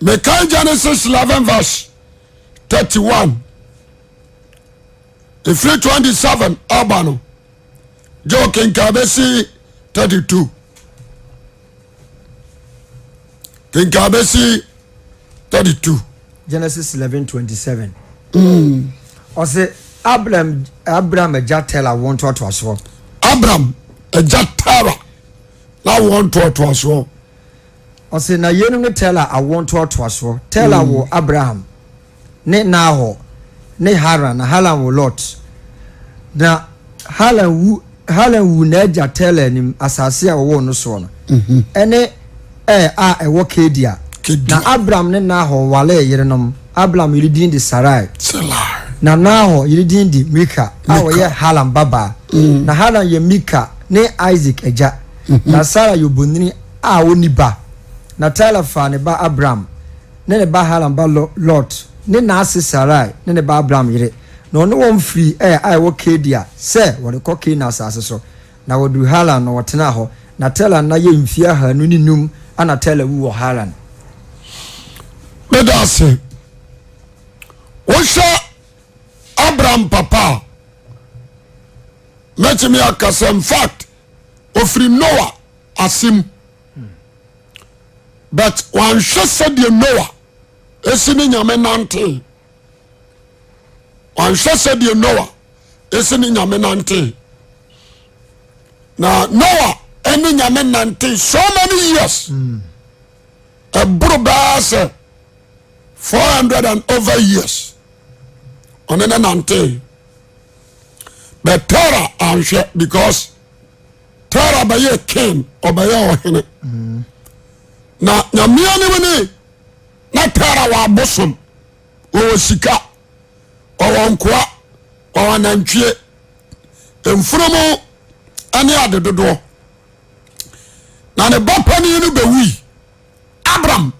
Mekan Genesis 11 verse 31 ɛfiri 27 aba no gye ɔkenkan bɛsi 32 kenkan bɛsi 32. Genesis 11 27 ɔsɛ Abram Abram agya Tera wɔn ntoatoasoɔ. Abram agya Tera na wɔn ntoatoasoɔ. Ɔsɛ na yeinom ne Tera awoɔ ntoatoasoɔ. Tera wo Abraham ne Nahor ne Haran, na Haran wo Lot. Na Haran wu Haran wu n'agya Tera anim asase a wɔwɔ no soɔ no, ɛne Ur a ɛwɔ Kaldea. Kaldea. Na Abram ne Nahor waree yerenom. Abram yere din de Sarai. Sarai. Na Nahor yere din de Milka a Milka. ɔyɛ Haran babaa. Na Haran yɛ Milka ne Isak agya. Na Sara yɛ obonini a ɔnni ba. Na Tera faa ne ba Abram ne ne ba Haran ba Lot ne n'ase Sarai ne ne ba Abram yere, na ɔne wɔn firii Ur a ɛwɔ Kaldea sɛ wɔrekɔ Kanaan asase so. Na wɔduruu Haran na wɔtenaa hɔ. Na Tera nna yɛ mfeɛ 205 ana Tera wu wɔ Haran. Meda ase. Wohwɛ Abraham papa a, mɛtumi aka sɛ in fact ofiri Noah ase mu but wanhwɛ sɛdeɛ Noah esi ne nyame nante. Wanhwɛ sɛdeɛ Noah esi ne nyame nante. Na Noah ɛne nyame nante so many years. Ɛboro bɛɛ sɛ 400 and over years ɔne ne nante. But Terah anhwɛ because Terah bɛyɛ king, ɔbɛyɛ ɔhene. Na nyame anim ne na Terah wɔ abosom, wɔwɔ sika, wɔwɔ nkoa, wɔwɔ anantwie, mfunumu ne ade dodoɔ. Na ne ba panin no bɛwui. Abram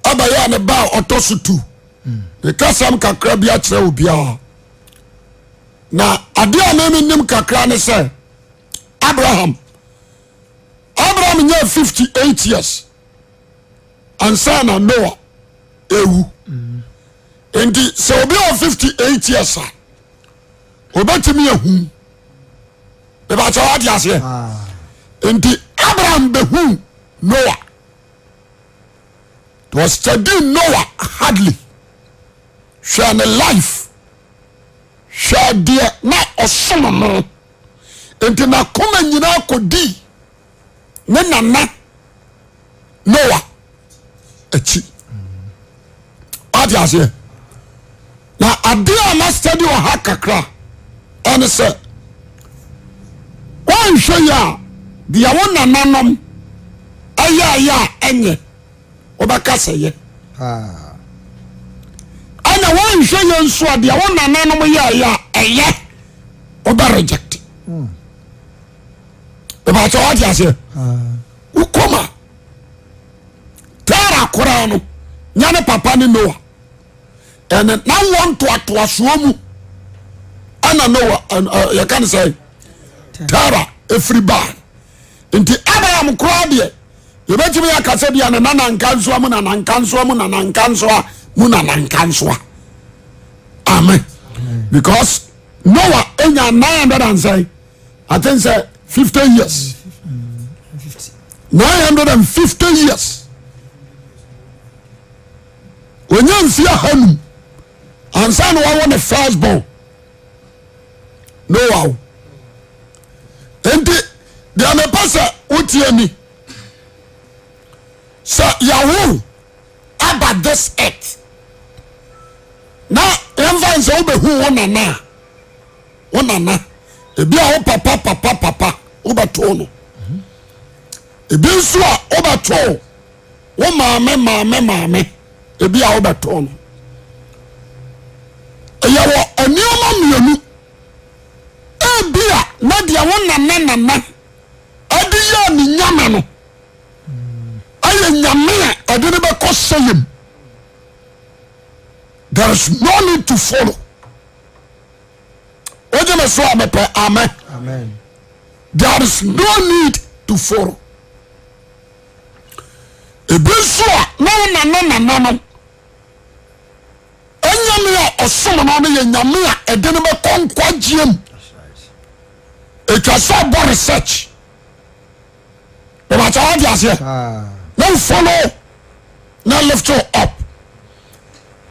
ɛbɛyɛ ne ba a ɔtɔ so tu. Ne kasɛm kakra bi akyerɛ obiara. Na adeɛ a mɛmi nim kakra ne sɛ Abraham Abraham nyɛ 58 years ansa na Noah ewu. Nti sɛ obi wɔ 58 years a obetumi ehu. Bɛbɛkyɛ wate aseɛ. Nti Abraham bɛhu Noah. Was studying Noah hardly. Hwɛ ne life. Hwɛ deɛ na ɔsom no. Nti n'akoma nyinaa kɔdii ne nana Noah akyi. Wate aseɛ. Na adeɛ a na study wɔ ha kakra ɛne sɛ wɔnhwɛ yi a deɛ wo nananom ɛyɛ ɛyɛ a ɛnyɛ wobɛka sɛ yɛ. Ɛna wɔnhwɛ yɛ nso a deɛ wo nananom yɛ ɛyɛ a ɛyɛ wobɛ reject. Ìbàkyɛ wate aseɛ. Wokɔma Tara koraa no nya ne papa ne Noah ɛne na wɔn ntoatoasoɔ mu ɛna Noah yɛka ne sɛ Tara efiri baa. Nti Abraham koraa deɛ yɛbɛtumi aka sɛ bia ne nana nkansoa mu nana nkansoa mu nana nkansoa mu nana nkansoa. Amen. Because Noah enya 900 and say I think say 50 years. 950 years. Onye mfe 500 ansa na wawo ne first born. Noah o. Nti deɛ mepɛ sɛ wotie ni sɛ yɛwo aba this earth na yɛmfa n sɛ wobɛhu wo nana a wo nana ebi a wo papa papa papa wobɛtoo no, ebi nso a wobɛtoo wo maame maame maame ebi a wobɛtoo no. Yɛwɔ nneɛma mmienu. Ebi a na deɛ wo nana nana ɛde yɛ ne nyame no ɛyɛ nyame a ɛde no bɛkɔ sɛyɛm. There is no need to follow. Wogye me so a mepɛ amen. Amen. There is no need to follow. Ebi nso a na wo nana nana no nyame a ɔsom no no yɛ nyame a ɛde no bɛkɔ nkwagyeɛ mu. Ɛtwa sɛ ɔbɔ research. Bɛbɛkyɛ wate aseɛ na wo follow na lift you up.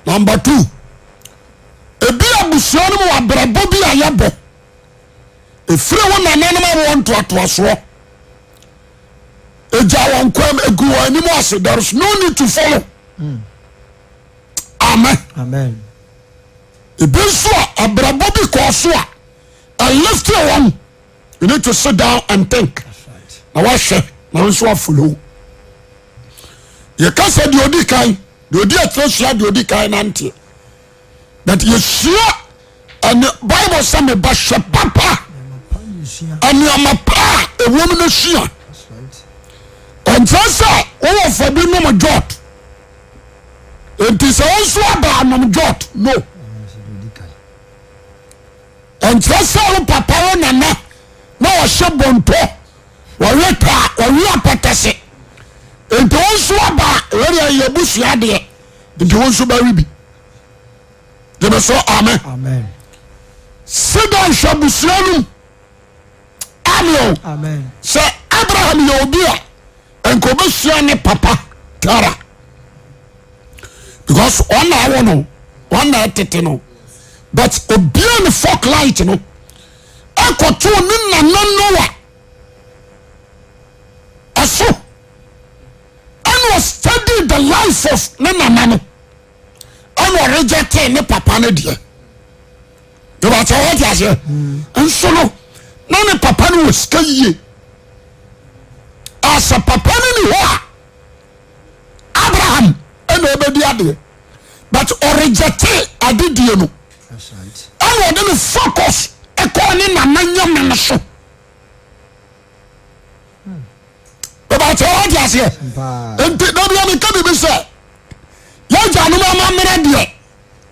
Number two, ebi abusua no mu wɔ abrabɔ bi a yɛbɔ ɛfiri wo nananom awoɔ ntoatoasoɔ ɛgya wɔn kwam ɛgu wɔn anim ase there is no need to follow. Amen. Amen. Ebi nso a abrabɔ bi kɔɔ so a ɛlifte wɔn you need to sit down and think na wahwɛ na nso afolo. Yɛka sɛ deɛ odi kan deɛ odi akyerɛ sua deɛ odi kan nanteɛ but yɛsua ɛne Bible sɛ meba hwɛ papa nneɛma pa a ɛwom no sua. Ɛnkyerɛ sɛ wowɔ fa bi nom jot nti sɛ wo nso aba anom jot no. Ɛnkyerɛ sɛ wo papa wo nana na ɔhyɛ bonto wɔwe taa wɔwe apɛtɛse nti wo nso aba ɛwɛdeɛ yɛ busua deɛ nti wo nso bɛwe bi. Gyeme so amen. Amen. Sida nhwɛ abusua no mu. Amen o. Amen. Sɛ Abraham yɛ obi a nka obɛsua ne papa Tara because ɔna awo no ɔna ɛtete no but obia ne fork light no ɛkɔtoo ne nana Noah ɛso ɛna ɔstudy the life of ne nana no ɛna ɔrejectee ne papa no deɛ ìbàtà wọ́n ti aseɛ nso no na ne papa no wɔ sika yie asɛ papa no ni hɔ a Abraham ɛna ɔbɛdi adeɛ but ɔrejectee adedie no ɛna ɔde ne focus ɛkɔɔ ne nana nyame no so. Bɛbɛkyɛ wɔte aseɛ nti da bia meka biribi sɛ yɛagyanom amammerɛ deɛ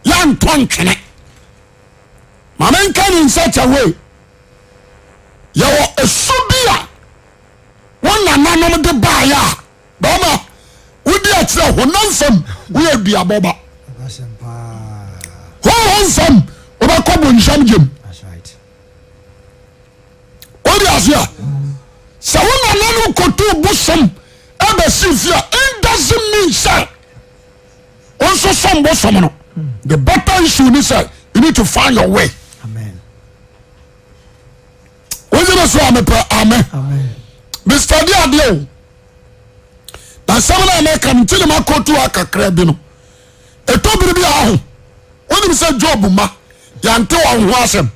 yɛntɔ ntwene ma menka ne in such a way yɛwɔ ɛsu bi a wo nananom de baeɛ a bɛma wodi akyerɛ honam fam woyɛ duabɔba honhom fam wobɛkɔ bonsam gyem wode aseɛ sɛ wo nananom kɔtuu bosom ɛbɛsi fie a it doesn't mean sɛ wo nso som bosom no the better issue ni sɛ you need to find your way wogye me so a mepɛ amen Mr. Di adeɛ o na asɛm no a mɛka no nti ne makɔtu a kakra bi no ɛtɔ bere bi a ho wonim sɛ Job ma yɛnte wɔn ho asɛm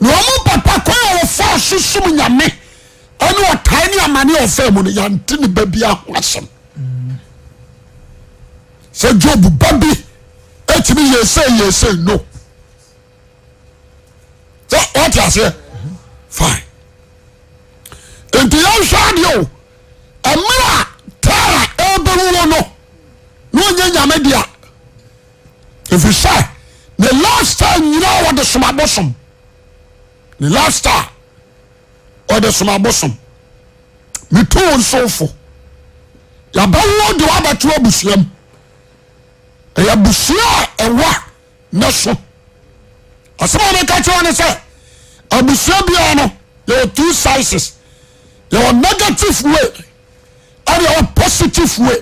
Na wɔn papa kwan a wɔfaa so som Nyame ɛne ɔtaa ne amane a ɔfaa mu no, yɛnte ne ba bi ho asɛm. Sɛ Job ba bi ɛtumi yɛ sei yɛ sei no. Sɛ wɔte aseɛ fine. Nti yɛnhwɛ adeɛ o, mmerɛ a Tara ɛbɛwuo no na ɔnyɛ Nyame dea. Ɛfiri sɛ ne lifestyle nyinaa wɔde som abosom. Ne lifestyle wɔde som abosom. Metu wo nsofo. Yɛabɛwo de wabɛto abusua mu. Ɛyɛ abusua a ɛwa ne so. Asɛm a meka kyerɛ ne sɛ abusua biara no yɛwɔ two sizes. Yɛwɔ negative way ɛne yɛwɔ positive way.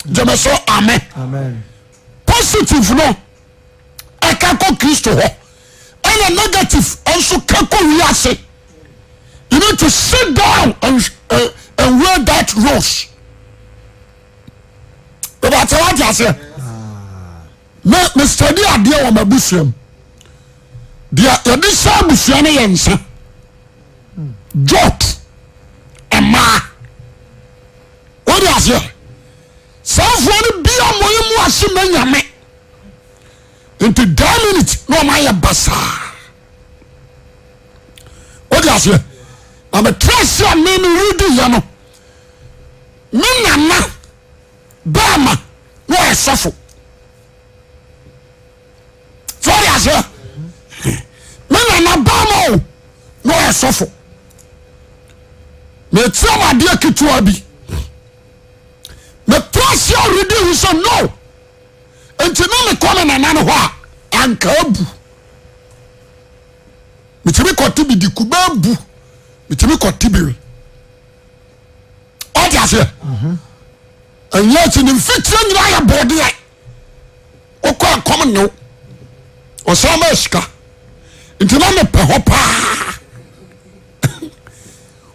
Gyeme so amen. Positive no ɛka kɔ Kristo hɔ ɛna negative nso ka kɔ wiase. You need to sit down and, uh, and wear that rose. Bàbá wá di aseɛ. Me me study adeɛ wɔ m'abusua mu. Deɛ yɛde hyɛ abusua no yɛ nsa. Jot mmaa. Wode aseɛ saafoɔ no bia mɔyɛ mu ase ma nyame nti daa minute na ɔma yɛ basaa. Wode aseɛ na metra ase a me me redi yɛ no me nana bɛɛma na ɔyɛ sɔfo. So wode aseɛ me nana bɛɛma o na ɔyɛ sɔfo. Mekyerɛ mo adeɛ ketewa bi. sɛ no. Nti na mekɔ me nana no hɔ a anka abu. Metumi kɔte bi di kube abu. Metumi kɔte bi we. Ɔte aseɛ? Ɛnyɛ akyi ne mfitire nyinaa yɛ bɔɔdeɛ. Wokɔ akɔm ne wo. Ɔsan ma sika. Nti na mepɛ hɔ paa.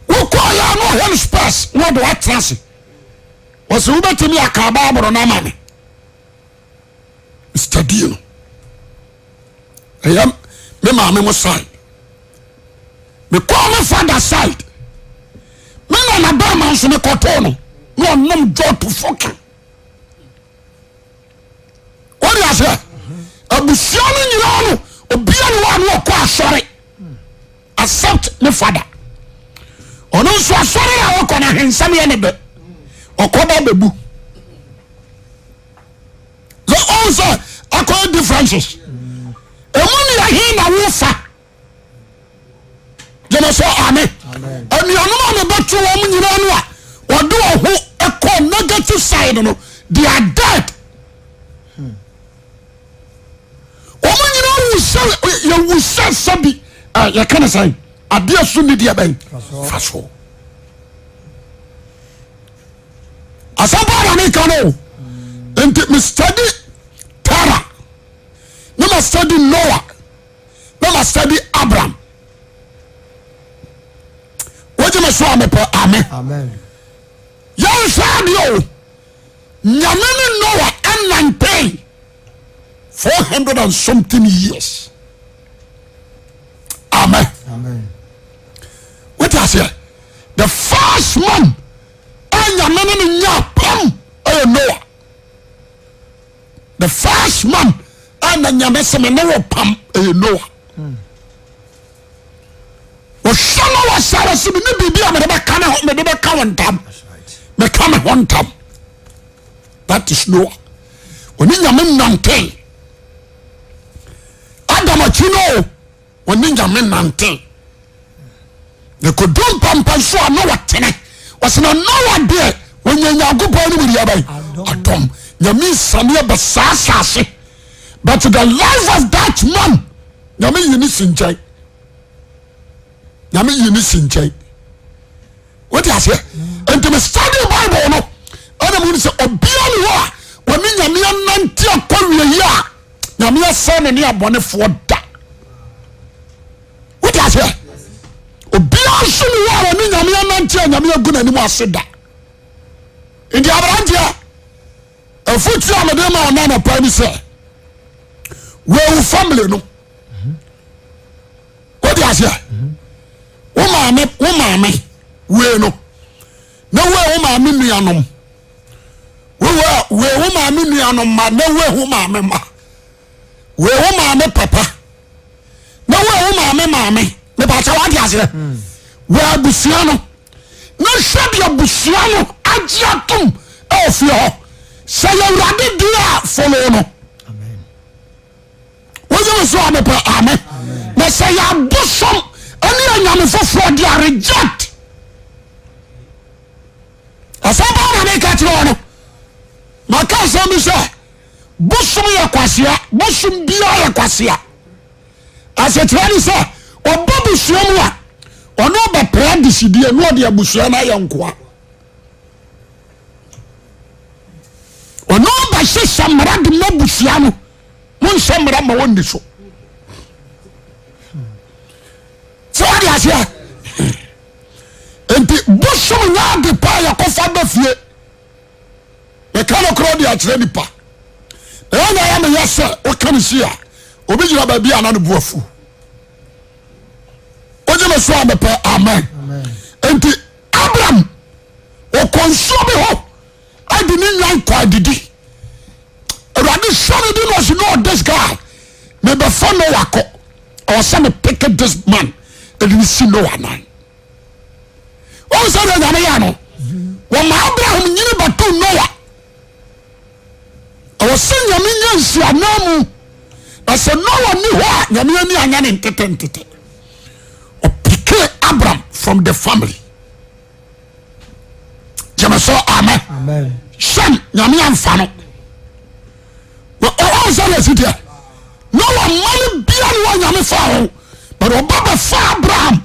Wokɔ yɛ na ɔhwɛ no spɛs na ɔde watena ase. Wɔsɛ wobɛtumi aka Bible no ama me. Study no. Ɛyɛ me maame mo side. Mekɔɔ me father side. Me nana bɛrima nso mekɔtoo no na ɔnom jɔto fɔke. Wode aseɛ? Abusua no nyinaa no obia ne hɔ a na ɔkɔ asɔre except me father. Ɔno nso asɔre a ɔkɔ no ahensɛm yɛ ne dɛ. Ɔkɔ ba bɛbu. So ɔn sɛ akɔyɛ differences. Emu ne ɛhe na wofa? Gyeme sɛ ame. Anuanom a mebɛto wɔn nyinaa no a wɔde wɔn ho kɔ negative side no, they are dead. Wɔn nyinaa wu sɛ yɛwu sɛ sɛbi yɛka ne sɛn adeɛ so ni deɛ bɛn fa so. Asɛm paa na meka no. Nti me study Tara na ma study Noah na ma study Abraham. Wogye me so a mepɛ amen. Yɛnhwɛ adeɛ o. Nyame ne Noah ɛnantee 400 and something years. Amen. Wote aseɛ? The first man a Nyame ne no nya apam ɛyɛ Noah. The first man a na Nyame sɛ me ne wɔ pam ɛyɛ Noah. Wɔhwɛ Noah sɛ wɔsɛ me ne biribi a mede bɛka ne ho mede bɛka wo ntam. Meka me ho ntam. That is Noah. Ɔne Nyame nante. Adam akyi no ɔne Nyame nante. Na kɔdu mpampa nso a Noah tene. Wɔsɛ na Noah deɛ wɔnya Nyankopɔn no mu deɛ bɛn adɔm. Nyame nsane aba saa asase. But the life of that man Nyame yi ne si nkyɛn. Nyame yi ne si nkyɛn. Wote aseɛ? Nti me study Bible no ɛna mu sɛ obia ne hɔ a wɔne Nyame anante akɔ wieyi a Nyame asɛ ne ne abɔnefoɔ da. Wote aseɛ? Obia nso ne hɔ a wɔne Nyame anante a Nyame agu n'anim ase da. Nti aberanteɛ afotuo a mede ma ɔna anɔpa ni sɛ wɔawu family no. Wote aseɛ? Wo maame wo maame wei no na wei wo maame nuanom wei wei wo maame nuanom ma na wei wo maame ma wei wo maame papa na wei wo maame maame mepakyɛ wate aseɛ wei abusua no na hwɛ deɛ abusua no agye atom ɛwɔ fie hɔ sɛ yɛ awurade deɛ a follow no. Wogye me so a mepɛ amen. Na sɛ yɛ abosom ɛne anyame foforɔ de a reject. Asɛm paa na meka kyerɛ wɔ no. Maka asɛm bi sɛ bosom yɛ kwasea, bosom biara yɛ kwasea. Asekyerɛ ne sɛ ɔba busua mu a ɔno ɔbɛpɛ adesidie na ɔde abusua no ayɛ nkoa. Ɔno ɔbɛhyehyɛ mmara de ma busua no. Monhyɛ mmara ma wɔnni so. Sɛ wade aseɛ nti bosom nyɛ ade paa yɛkɔfa ba fie. Meka no korɔ de akyerɛ nipa. Ɛyɛ na ɛyɛ meyɛ sɛ woka no si a obi gyina baabi a na ne bo afu. Wogye me so a mepɛ amen. Nti Abraham ɔkɔ nsuo bi hɔ adi ne nwan kɔ adidi. Awurade hyɛ no di na ɔsi no this guy mebɛfa Noah kɔ ɔwɔ sɛ me pick this man ɛde ne si Noah nan. Wɔn sɛ deɛ Nyame yɛ no wɔma Abraham nyini bɛto Noah. Ɛwɔ sɛ Nyame nya nsianan mu na sɛ Noah ni hɔ a Nyame ani anya ne ntete ntete. Ɔpeke Abraham from the family. Gyeme so amen. Shem Nyame amfa no. Ɔwɔ sɛ na ɛsi teɛ. Noah mma no bia ne wɔ nyame fa ho, but ɔba bɛfa Abraham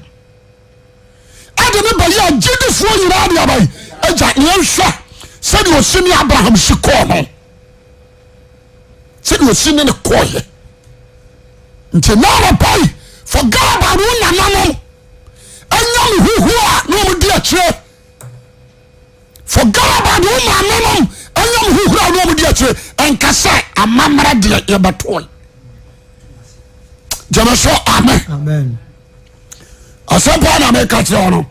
ɛde ne bɛyɛ agyidifoɔ nyinaa de abayi agya. Ne yɛnhwɛ sɛdeɛ ɔsi ne Abraham si kɔɔ no, sɛdeɛ ɔsi ne ne kɔɔyɛ. Nti na anɔpa yi, forget about wo nananom ɛnya me huhuo a na wɔn di akyire. Forget about wo maame nom ɛnya me huhuo a na wɔn di akyire. Ɛnka sɛ amammerɛ deɛ yɛbɛtoe. Gyeme so amen. Asɛm paa na meka kyerɛ wo no.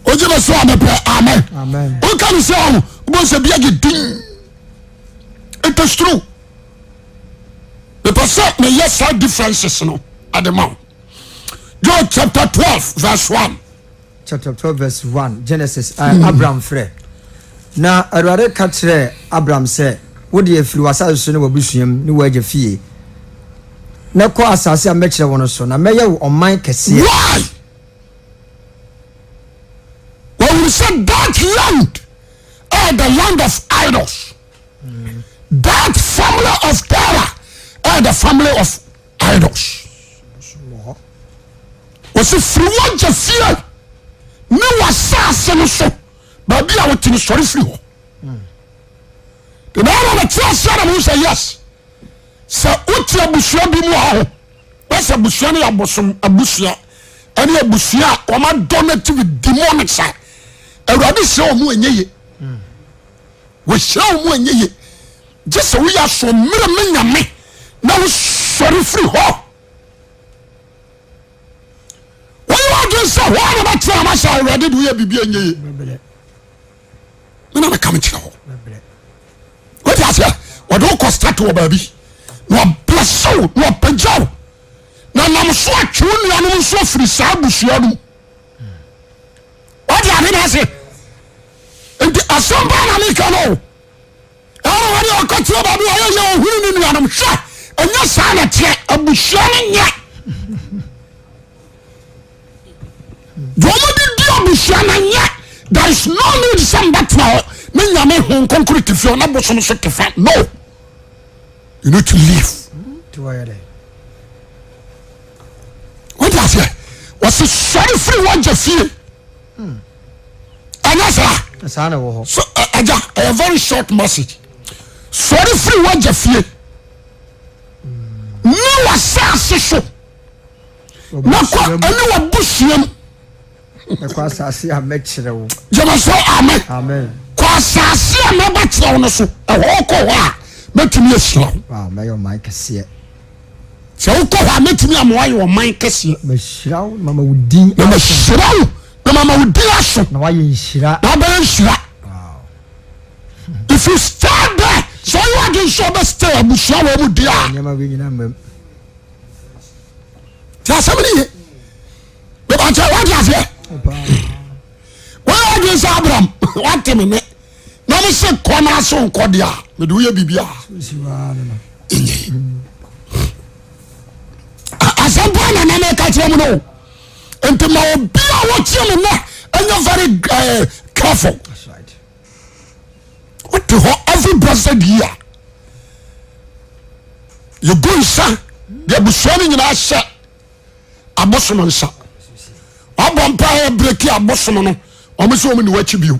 Wogye me so a mepɛ amen. Woka ne sɛ ɔho wobɛhu sɛ bia gye din. It is true. Mepɛ sɛ meyɛ saa differences no ade ma wo. Job chapter 12 verse 1. Chapter 12 verse 1 Genesis uh, Abram frɛ. Na Awurade ka kyerɛɛ Abram sɛ, Wo deɛ firi w'asase so ne w'abusua mu ne w'agya fie, na kɔ asase a mɛkyerɛ wo no so, na mɛyɛ wo ɔman kɛseɛ. Why? Wɔhunu sɛ that land ɛyɛ the land of idols. That family of Terah ɛyɛ the family of idols. Wɔsi firi w'agya fie ne w'asase no so baabi a wote no sɔre firi hɔ. De na ɛna mete aseɛ na mehu sɛ yes sɛ wote abusua bi mu a ho na sɛ abusua no yɛ abosom abusua ɛne abusua a wɔn adɔ no ti with demonics a awurade hyira wɔn ɛnyɛ ye wɔhyira wɔn ɛnyɛ ye gye sɛ woyɛ aso mmerɛ me nyame na wosɔre firi hɔ woyɛ wadwen sɛ hɔ a na bɛtena ama sɛ awurade de woyɛ biribi ɛnyɛ ye mena meka mekyerɛ hɔ wote aseɛ wɔde wokɔ start wɔ baabi na wablɛsew na wapagya wo na nam so atwe wo nuanom nso afiri saa abusua no mu wode ade no ase nti asɛm baa na meka no o ɛna wɔde ɔkɔteɛ baabi ɔyɛ yɛ ɔhunu ne nuanom hwɛ ɛnyɛ saa na teɛ abusua no nyɛ deɛ wɔn de di abusua no nyɛ. There is no need sɛ mbɛtena hɔ ne nyame ho nkonkoro te fie na bosom so te fa. No, you need to leave. Wọ́n ti aseɛ wɔsi sɔre firi wọ́n fie ɛnyɛ saa so ɛgya ɛyɛ very short message. Sɔre firi wọ́n fie ne wọ́n asaase so na kɔ ɛne w'abusua mu. Kɔ asase a mɛkyerɛ wo. Gyeme so amen. Amen. Kɔ asase a mɛbɛkyerɛ wo no so. Ɛhɔ kɔ hɔ a mɛtumi ahyira wo. Wow, mɛyɛ ɔman kɛseɛ. Sɛ wokɔ hɔ a mɛtumi ama woayɛ ɔman kɛseɛ. Mɛhyira wo na mama wo din Na mahyira wo na mama wo din aso. Na woayɛ nhyira. Na wobɛyɛ nhyira. If you stay there, sɛ ɔyɛ wadwen sɛ ɔbɛ stay abusua wɔ mu di a. Nneɛma wei nyinaa mmam. Ti asɛm no ye. Bɛbɛkyɛ wate aseɛ. Wɔyɛ wadwen sɛ Abraham wate me ne na me se kɔ no ase nkɔ deɛ a mede woyɛ biribi a ɛnyɛ yi. Asɛm paa na na meka kyerɛ mu no. Nti ma obi a wɔtie me nɛ ɛnyɛ very uh, careful. Wote hɔ every blessed year yɛgu nsa de abusua no nyinaa hyɛ abosom nsa wabɔ mpa yɛ breki abosom no wɔn sɛ wɔn ni wɔakyi bio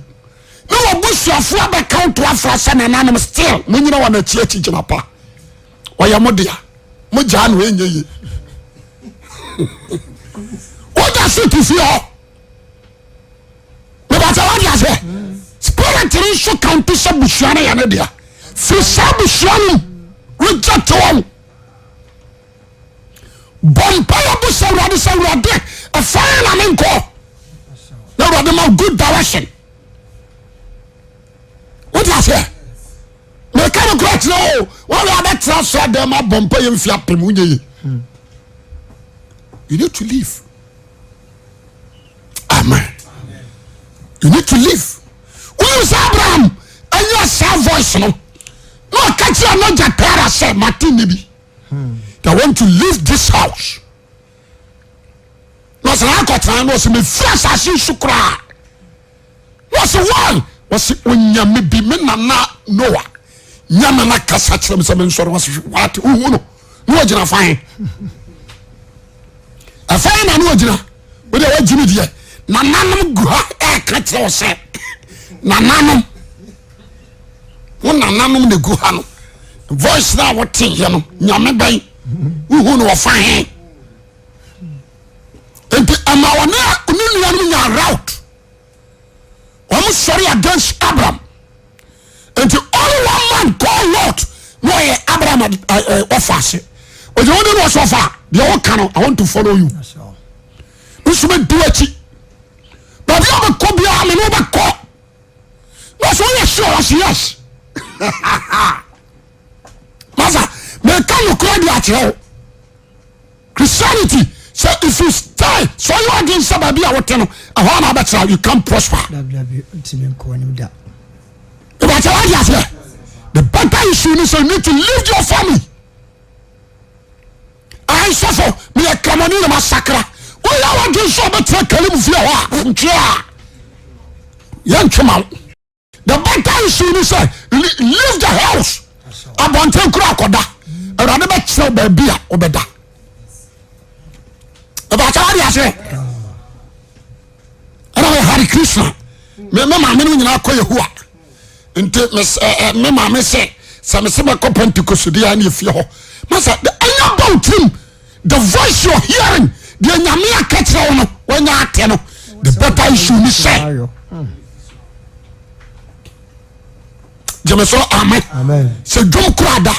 ne wɔbusuafoɔ abɛka woto afra sɛ nananom still mo nyina wɔn akyi akyi gyina pa ɔyɛ mo dea mo gyaa no ɛnyɛ yie wogya so te fie hɔ mebɛsɛ wode aseɛ spirit no nso counto sɛ busua no yɛ ne dea firi saa busua no reject wɔn bɔ mpaeɛ bo sɛ awurade sɛ awurade ɛfa na menkɔ na awurade ma good direction wode aseɛ meka no kora kyerɛ o wɔn abɛtena so adɛm abɔ mpa yɛ mfi apem wonyɛ ye you need to leave. Amen. You need to leave. Wọ́n sɛ Abraham ɛnyɛ saa voice no na ɔka kyerɛ n'agya Tara sɛ mate ne bi. I want to leave this house. Na ɔsɛ akɔtena na ɔsɛ mefiri asase so koraa. Wɔse why? Wɔse onyame bi me nana Noah nyame no kasa kyerɛ me sɛ mensɔre. Wɔse what? Wohu no na ɔgyina fan ɛfan na na ɔgyina wode wagye me deɛ nananom gu ha ɛka kyerɛ wo sɛ nananom wo nananom na gu ha no voice no a woteyɛ no nyame bɛn wohu no wɔfa he nti ɛma ɔne ne nuanom nya route wɔn sɔre against Abraham nti only one man called Lot na ɔyɛ Abraham ɔfa ase ɔgyina wɔn de na ɔsɔ ɔfa deɛ ɔka no I want to follow you nso bɛ di akyi baabi a ɔbɛkɔ biara mene ɔbɛkɔ na ɔsɛ ɔyɛ sure ɔsɛ yes masa meka nokorɛ de akyerɛ wo Christianity sɛ if you stay sɛ ɔyɛ ɔdwen sɛ baabi a wote no ɛhɔ ana abɛtena you can prosper. Ìbàkyɛ wá di aseɛ the better issue ni sɛ you need to leave your family. Ayi sɔfo meyɛ kramoni na ma sakra woyɛ ɔdwen sɛ ɔbɛtena kalim fie hɔ a ntwe a yɛntwe ma wo. The better issue ni sɛ leave the house abɔnten kura akɔda awurade bɛkyerɛw baabi a wobɛda ɛbɛkyɛ wade aseɛ ɛna mɛ Hare Krishna me me maame no nyinaa kɔ Yehowa nti me maame sɛ sɛ me sɛ mɛkɔ Pentecost deɛ ɛne efie hɔ masa ɛnyɛ bɔ tirim the voice you're hearing deɛ nyame aka kyerɛ wo no wanya ate no the better issue ni sɛ gyeme so amen sɛ dwom kora da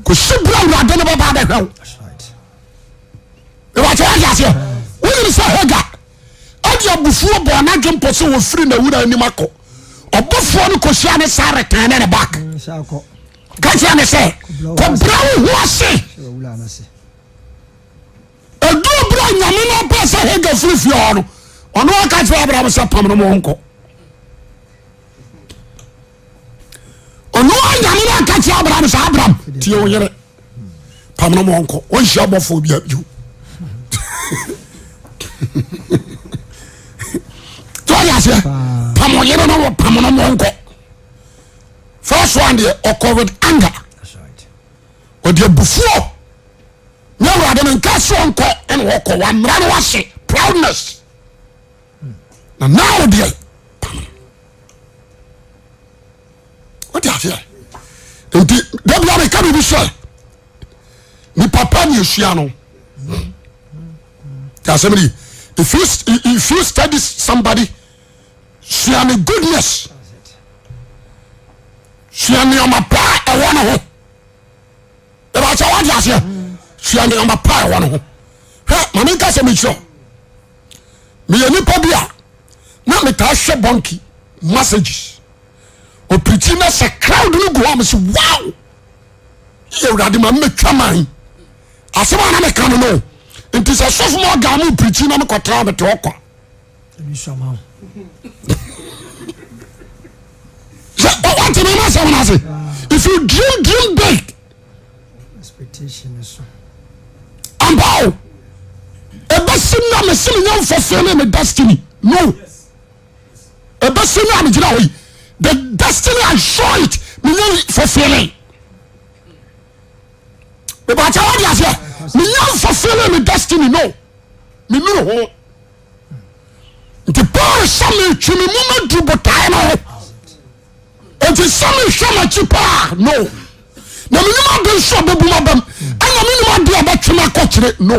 kòsi bere awurade no bɛba abɛhwɛ wo ìwàkyɛ wáyé aseɛ wonim sɛ Hagar ɛde abufuo bɔɔ n'adwe mpɔ sɛ wɔfiri n'awura anim akɔ ɔbɔfoɔ no kɔhyia ne saa retan ne ne back ka kyerɛ ne sɛ kɔbrɛ wo ho ase ɛduru berɛ a nyame no pɛ sɛ Hagar firi fie hɔ no ɔno aka kyerɛ Abraham sɛ pam no ma ɔnkɔ ɔno a nyame no aka kyerɛ Abraham sɛ Abraham tie wo yere pam no ma ɔnkɔ ɔnhyia bɔfoɔ bia bio tí wọ́n yà sẹ́ pam ɔyere no pam no ma ɔnkɔ first one deɛ ɔkɔ with anger ɔde abufuo nyɛ awurade no nka so ɔnkɔ ɛna ɔkɔ wamra no wase proudness na now deɛ pam wote aseɛ nti da bia meka biribi sɛ nipa pa ne esua no te asɛm no if you if you study somebody sua ne goodness sua nneɛma pa a ɛwɔ ne ho ɛbɛkyɛ wate aseɛ sua nneɛma pa a ɛwɔ ne ho hwɛ maame nka sɛ mekyerɛ meyɛ nipa bi a na metaa hwɛ bɔnki messages ɔpirikyi na sɛ crowd no gu hɔ a mese wow yɛ awurade ma mɛtwa man asɛm a na meka no no nti sɛ sɔfo ma ɔga mo pirikyi na mekɔtra mete hɔ kwa sɛ wate me ma asɛm no ase if you dream dream big ampa o ɛbɛsi na mese menya mfɔfee ne me destiny no ɛbɛsi na megyina hɔ yi the destiny I saw it menya mfɔfee mebakyɛ wode aseɛ menya mfɔfee ne me destiny no menuru ho nti Paul sɛ metwe me mu maduru botae no ho nti sɛ mehwɛ m'akyi paa no na menim ade nso a bɛbu m'abam ɛna menim ade a bɛtwe me akɔkyerɛ no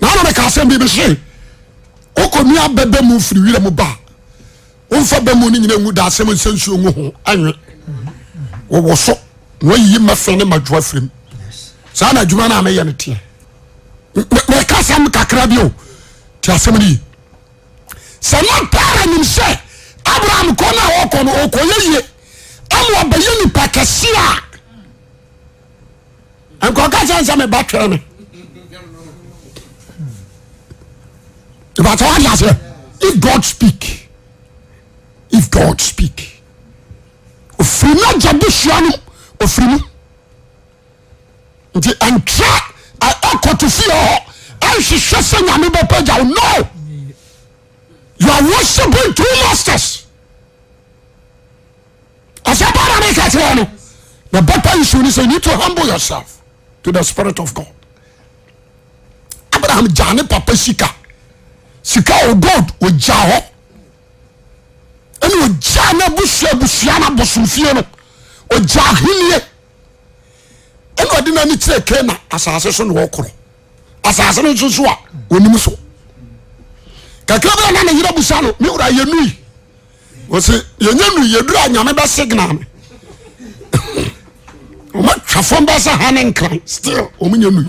na ana meka asɛm bi mehye wokɔ nua bɛbɛ mu firi werɛ mu ba womfa bɛ mu no nyina ngu da asɛm nsɛ nsuo ngu ho anwe wɔwɔ so na wayiyi mmɛfɛ ne madwoa firim saa na adwuma no a meyɛ no teɛ meka asɛm kakra bi o te asɛm no yi sɛ na Tara nim sɛ Abraham kɔ no a ɔkɔ no ɔkɔyɛ yie ama ɔbɛyɛ nipa kɛse a nkɔka kyɛn sɛ meba twɛn me ìbàtà wà di aseɛ if God speak if God speak ofiri n'agya busua no ofiri mu. Nti ɛntra ɛkɔto fie hɔ ɛnhwehwɛ sɛ nyame bɛpagya wo no. You are worshiping two masters. Asɛm paa na meka kyerɛ no. The better issue ni sɛ you need to humble yourself to the spirit of God. Abraham gyaa ne papa sika sika o gold ogyaa hɔ ɛna ogyaa n'abusua abusua n'abosomfie no ogyaa ahennie ɛna ɔde n'ani kyerɛ Kana asase so na ɔkorɔ asase no nso so a onim so kakra bi a na ne yere busa no me wura yɛ nui wɔsi yɛnyɛ nui yɛduru a nyame bɛ signal me wɔn atwa fam bɛ sɛ ha ne nkran still wɔn nyɛ nui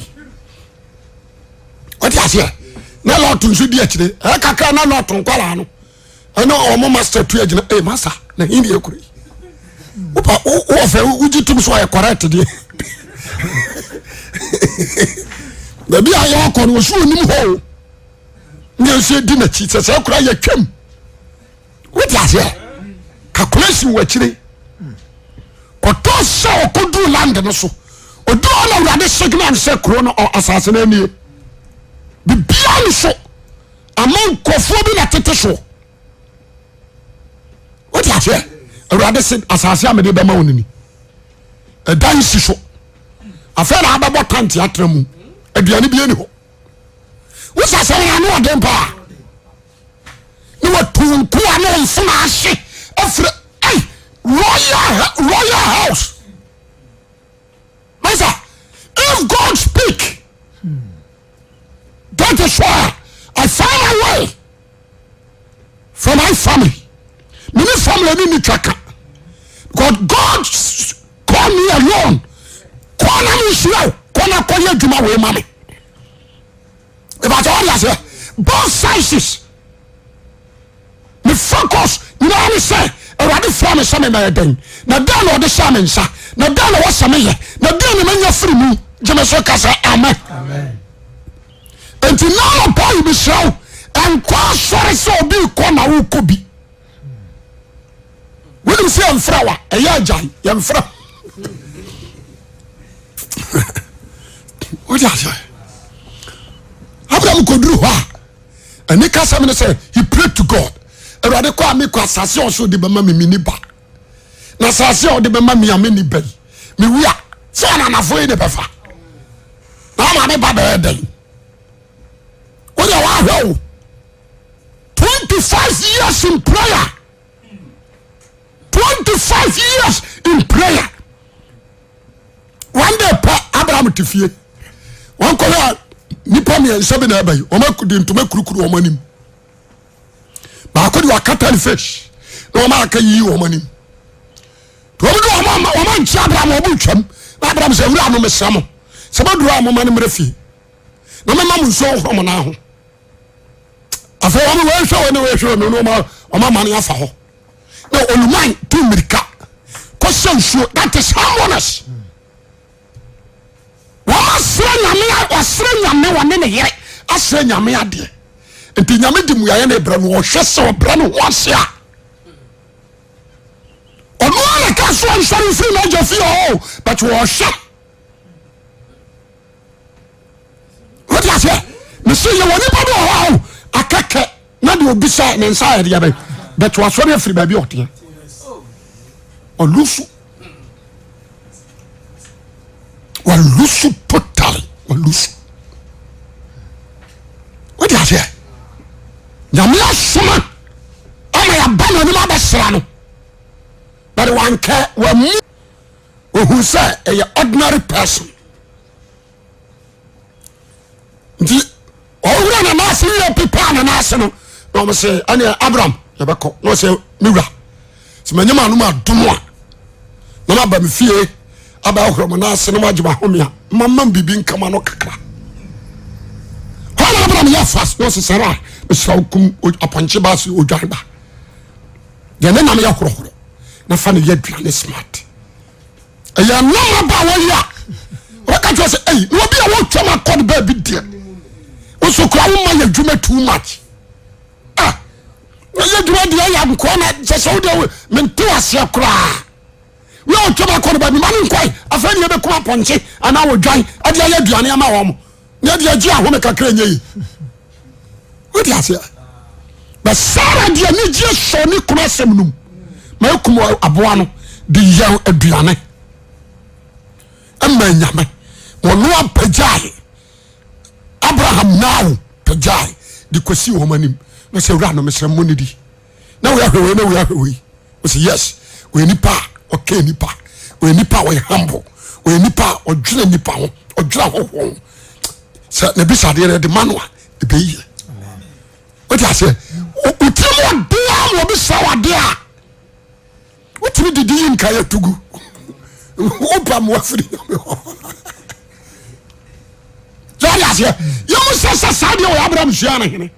wɔte aseɛ na lɔɔto nso di akyire ɛyɛ kakra na lɔɔto nkwadaa no ɛna wɔn master tu agyina ee master na hin deɛ kuro yi wopa wowɔ fɛ wogye tom so ɔyɛ correct deɛ baabi a yɛkɔ no wɔsi onim hɔ o ne nso edi n'akyi sɛ sɛ kora yɛtwam wote aseɛ calculation wɔ akyire kɔtɔ sɛ ɔkɔduru land no so ɔduru hɔ na awurade signal sɛ kuro no asase no anie bibia ne so ama nkurɔfoɔ bi na tete soɔ wote aseɛ awurade se asase a mede bɛma wo no ni ɛdan si so afei na abɛbɔ tante atena mu aduane bi ani hɔ wosɛ sɛ wɔn ano ɔden paa ne watu nkoa ne mfona ahye afiri ai royal royal house masa if God speak that is why I find my way for my family me ne family ne ni twa ka because God call me alone kɔ na me nhyira o kɔ na kɔ yɛ adwuma wei ma me ìbàtà wọ́n di aseɛ both sizes me focus nyinaa ne sɛ awurade fira me sɛ me mɛyɛ dɛn na dɛn na ɔde hyɛ me nsa na dɛn na wɔsɛ meyɛ na dɛn na manya firi mu gyeme so ka sɛ amen nti na anɔpa yi mesrɛ wo nkɔ asɔre sɛ obi kɔ na wokɔ bi wonim sɛ yɛmfrɛ wa ɛyɛ agyae yɛmfrɛ wode aseɛ Abraham kɔduru hɔ a ɛne kasɛm ne sɛ he prayed to God awurade kɔ a mekɔ asase a ɔsɛ ɔde bɛma me meni ba na asase a ɔde bɛma me a meni ba yi mewu a sɛ ananafoɔ yi ne bɛfa na ama me ba bɛyɛ dɛn wode wahwɛ o 25 years in prayer 25 years in prayer one day pɛ Abraham te fie wɔn kɔhwɛ a nipa mmiɛnsa bi na ɛba yi wɔn de ntoma kurukuru wɔn anim baako de wakata ne face na wɔn aka yiyi wɔn anim wɔn de wɔn ama wɔn ankyi Abraham wɔn twam na Abraham sɛ wura no mesrɛ mo sɛ mo duro a mo ma no mmerɛ fie na mɛma mo nsuo nhoro mo nan ho afei wɔn wɔhwɛ wɔn ne wɔhwɛ wɔn ne wɔn wɔn ama no afa hɔ na oluman tu mmirika kɔhyɛ nsuo that is harmonious wɔn asrɛ nyame wɔasrɛ nyame wɔne ne yere asrɛ nyame adeɛ nti nyame di mmuaeɛ na ɛbrɛ no ɔhwɛ sɛ ɔbrɛ no ho ase a ɔno ara ka so ɔnsɔre mfiri n'agya fie hɔ but wɔhwɛ wode aseɛ mese yɛwɔ nipa bi wɔ hɔ a o akɛkɛ na deɛ obi sɛ ne nsa yɛ deɛ bɛn but wasɔre afiri baabi a ɔteɛ ɔlusu walusu totally walusu wode aseɛ nyame asoma ama yɛaba n'anim abɛsra no but wankɛ wamu ohun sɛ ɛyɛ ordinary person nti ɔwura na n'ase yɛ pepaa na n'ase no na wɔn sɛ ɛnna Abraham yɛbɛkɔ na ɔsɛ me wura sɛ manyɛ maa no ma dom a na ma ba me fie aba ahoro mo n'ase na ma agye ma home a ma ma biribi nkama no kakra hɔ na Abraham yɛ fast na ɔsɛ sara mesra wo kum apɔnkye ba se odwan ba deɛ ne nam yɛ horɔhorɔ na fa no yɛ aduane smart ɛyɛ nam aba a wɔyɛ a wɔka kyerɛ sɛ ɛyi na obi a wɔtwam akɔ no baabi deɛ nso kura wo ma yɛ adwuma too much ah na yɛ adwuma deɛ yɛ nkoa na kyɛ sɛ wodeɛ mente aseɛ koraa wia wɔtwam akɔ no baabi ma no nkɔe afei ne yɛbɛkum apɔnkye anaa wɔdwan ɛde ayɛ aduane ama wɔn na ɛde agye ahome kakra nyɛ yi wode aseɛ. Na Sara de anigyeɛ sɔɔ ne kunu asɛm no mu ma ɛkum aboa no de yɛn aduane ma nyame. Wɔno apagyae Abraham now pagyae de kɔsi wɔn anim na sɛ wura no mesrɛ mo ne di na wei ahwɛ wei na wei ahwɛ wei wɔsɛ yes ɔyɛ nipa a ɔka nipa ɔyɛ nipa a ɔyɛ humble ɔyɛ nipa a ɔdwene nipa ho ɔdwene ahɔhoɔ ho sɛ na bisa adeɛ no ɛde ma no a ɛbɛyie wote aseɛ wotiri mu ɔden a ma ɔbisa wo adeɛ a wotumi didi yi nka yɛ tugu wopa mmoa firi nyame hɔ sɛ wote aseɛ yɛmu sɛ sɛ saa deɛ wɔyɛ Abraham sua no hene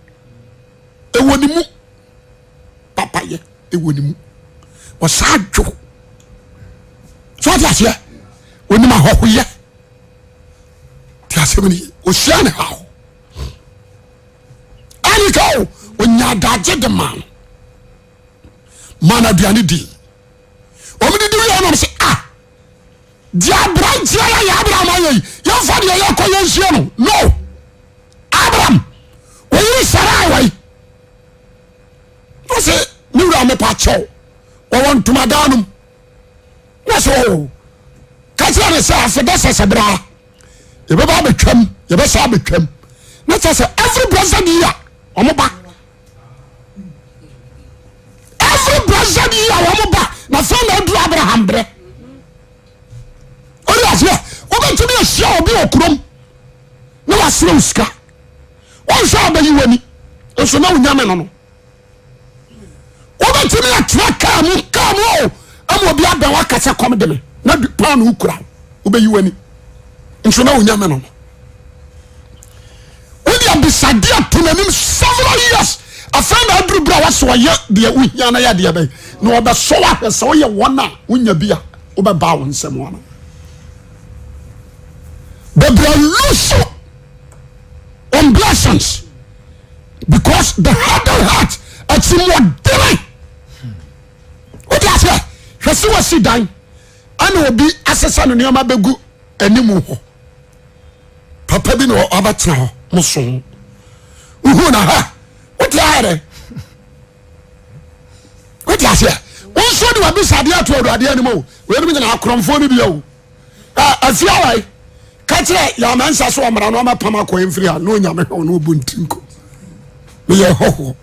ɛwɔ ne mu papayɛ ɛwɔ ne mu ɔsaa dwo sɛ wote aseɛ onim ahɔhoyɛ te asɛm no ye ɔsua ne haw ɛne ka o ɔnya adagye de ma no ma no aduane di wɔn didi wie nom sɛ ah deɛ aberanteɛ yɛ yɛ Abraham ayɛ yi yɛmfa deɛ yɛkɔ yɛnhyia no no Abraham ɔyere Sarai wɔ yi ɔsɛ ne wura mepa kyɛw wɔwɔ ntomadan nom na sɛ o oh, ka kyerɛ ne sɛ afe dɛ sɛsɛ braa yɛbɛba abɛtwam yɛbɛsa abɛtwam na kyerɛ sɛ every blessed year wɔn ba every blessed year wɔn ba na fɛn na aduru Abraham brɛ ɔde aseɛ wobɛtumi ahyia obi wɔ kurom na wasrɛ wo sika wɔnhwɛ a bɛyi w'ani nso na wonyame no no wobɛtumi atena kaa mu kaa mu o ama obi abɛn waka sɛ kɔm de me na paano wokura wobɛyi w'ani nso na wonyame no no wode abisadeɛ ato n'anim several years afei na aduru berɛ a wɔsɛ ɔyɛ deɛ wohia no yɛ deɛ bɛn na ɔbɛsɔ wahwɛ sɛ woyɛ wɔn a wonya bi a wobɛbaa wo nsɛm ano bebree lusu on blessings because the hardened heart atirimuɔdene wode aseɛ hwɛ sɛ wasi dan ɛna obi asesa no nneɛma bɛgu anim hɔ papa bi na wabɛtena hɔ mo so wohu na ha wote ayɛ dɛ wote aseɛ wo nso de wabisa adeɛ ato awurade anim o weinom nyina akorɔmfoɔ no bia o afie awae ka kyerɛ yɛamansa so ɔmmara no ɔmɛpam akɔ mfiri ha na onyame hwɛ ɔno ɔbɔ nti nko meyɛ hɔhoɔ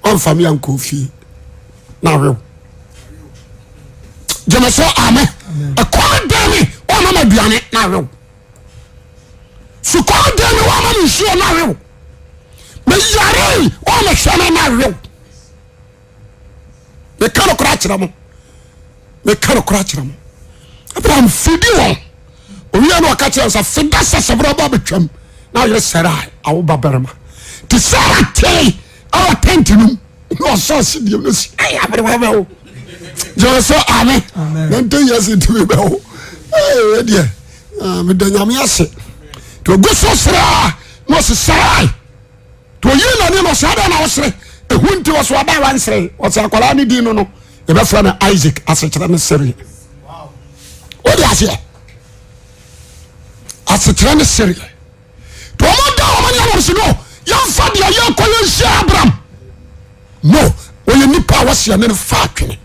ɔmfa me ankɔ fie na awew gyeme so ame ɛkɔm den me ɔma ma aduane na awew sukɔm den me ɔma me nsuo na awew meyare ɔma hwɛ me na awew meka no kora kyerɛ mo meka no kora kyerɛ mo Abraham fidi wɔn owia no ɔka kyerɛ sɛ fida sɛ sɛbra ba bɛtwam na ayere Sarai awo ba barima te Sara tee ɛwɔ tɛnti no mu na ɔsɔ ase deɛ no si ɛyɛ aberewa bɛwo gyeme sɛ ame na nte yɛ se ntumi bɛwo ɛyɛ deɛ ah, meda nyame ase nti ɔgu so seraa na ɔse Sarai nti ɔyii n'ani no ɔsɛ adɛn na wosere ɛhu nti ɔsɛ ɔba a wansere ɔsɛ akwadaa ne din no no yɛbɛfrɛ no Isaac asekyerɛ ne sereɛ wode aseɛ asekyerɛ ne sereɛ nti wɔn da wɔn ani anam si no yɛmfa deɛ yɛkɔ yɛnhyia Abraham no ɔyɛ nipa a wɔsi ɛne no fa atwene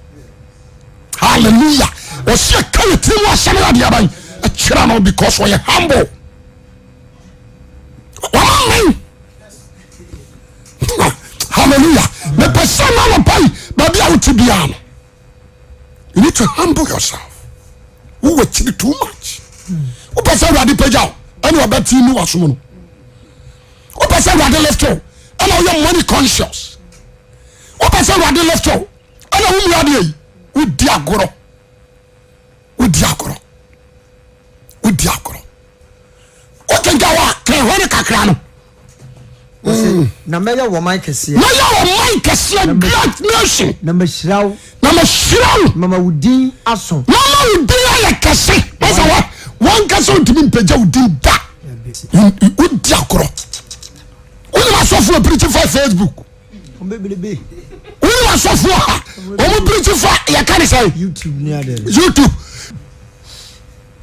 hallelujah ɔsi ɛka yɛ tiri mu asɛm yɛ adeɛ aban ɛkyerɛ no because ɔyɛ humble wɔn amen hallelujah mepɛ sɛ na anɔpa yi baabi a wote biara no you need to humble yourself wowɔ kyiri too much wopɛ sɛ awurade pagya wo ɛne ɔbɛte mu wasom no wopɛ sɛ awurade lift wo ɛna woyɛ money conscious wopɛ sɛ awurade lift wo ɛna wo mu adeɛ yi wodi agorɔ wodi agorɔ wodi agorɔ wokenka hɔ a kan hɔ no kakra no mm. na mɛyɛ wɔ man kɛseɛ mɛyɛ wɔ man kɛseɛ great nation na mahyira wo na mahyira wo mama wo din aso mama wo din ayɛ kɛse wɔsɛ wɔ wɔn kɛse ntumi mpagya wo din da wodi agorɔ wonim asɔfoɔ pirikyi fa Facebook wonim asɔfoɔ a wɔn pirikyi fa yɛka ne sɛ YouTube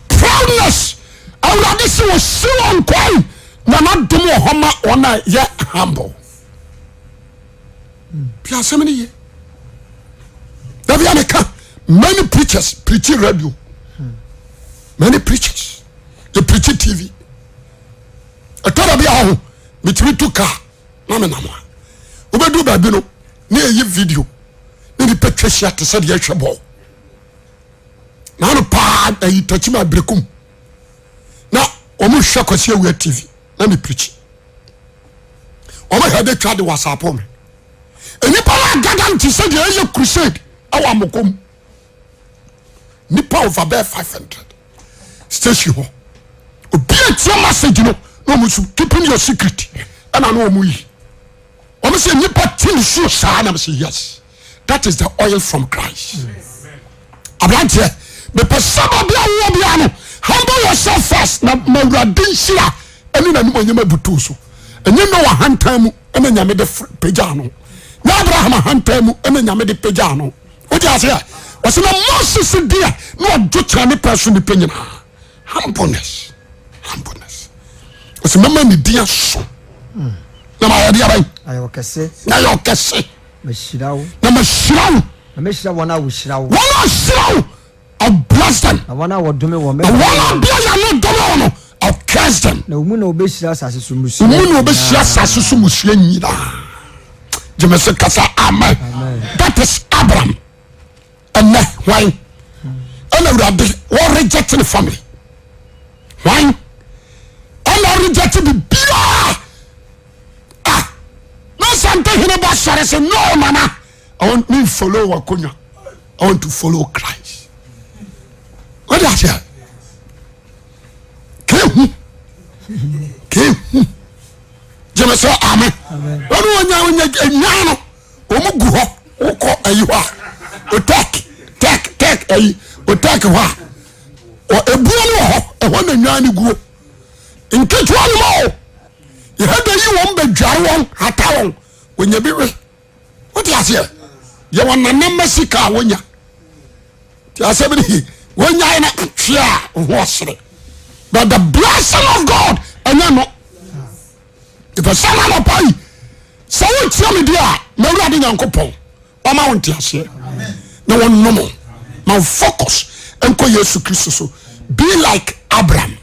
proudness awurade sɛ wɔsi wɔn kwan na n'adom wɔ hɔ ma wɔn a yɛ humble. Pia asɛm no ye. Dabi a meka many preachers preach radio. Many preachers they preach TV. Ɛtɔ da bi a ho metumi tu car na menam a wobɛdu baabi no na ɛyi video na nipa twa hyia te sɛ deɛ ɛhwɛ bɔɔl. Na ano paa ayi takyima aberekum na wɔn hwɛ Kwasi Awia TV na me preach. Wɔn hwɛ de twa de WhatsApp me. Nnipa no agada nte sɛ deɛ ɛyɛ crusade ɛwɔ amokɔ mu. Nipa over bɛɛ 500 station hɔ. Obi atie message no na wɔn nso keeping your secret ɛna na wɔn yi. Wɔn sɛ nipa ti ne so saa na sɛ yes that is the oil from Christ. Aberanteɛ mepɛ sɛ baabi a wowɔ biara no humble yourself first na ma awurade nhyira ɛne n'anim onyam abutu so. Ɛnyɛ Noah hantan mu ɛna nyame de pagyaa no. Nyɛ Abraham ahantan mu ɛna nyame de pagyaa no. Wote aseɛ? Ɔsɛ na Moses deɛ na ɔdwo kyerɛ ne pɛ so nipa nyinaa. Humbleness. Humbleness. Ɔsɛ mɛma ne din aso. Na ma yɛde aban. Ayɛ ɔkɛse. Na yɛ ɔkɛse. Mahyira wo. Na mahyira wo. Na mɛhyira wɔn a wɔhyira wo. Wɔn a wɔhyira wo, I'll bless them. Na wɔn a wɔdome wɔn, Na wɔn a bia yɛ ano dome wɔn no, I'll curse them. Na wo mu na wɔbɛhyira asase so mmusua Wo mu na wɔbɛhyira asase so mmusua nyinaa. Gyeme so kasa amen. That is Abraham. Ɛnɛ hwan ɛna awurade wɔ reject ne family. Hwan ɛna reject bibiara. Ah, na sante hene ba sɔre sɛ no nana. I want me follow wakonya. I want to follow Christ. What do you say? Kehu. Kehu. Jẹ́mi sọ amen. Wọ́n wọ́n nya wọ́n nya enyan no wɔn gu hɔ wokɔ ayi hɔ a otek tek tek ayi otek hɔ a ebuo no wɔ hɔ ɛhɔ na nwan no guo nketewa no mu o yɛhɛ da yi wɔn bɛ dware wɔn hata wɔn wɔnya bi we. Wote aseɛ? Yɛwɔ nanam sika a wonya. Te asɛm no ye. Wonyae na twe a ho ɔsere. But the blessing of God ɛnyɛ no. Ìfɛ sɛ na anɔpa yi sɛ wotia me di a ma Awurade Nyankopɔn ɔma wo nteaseɛ na wɔnom ma wo focus nkɔ Yesu Kristo so. Be like Abraham.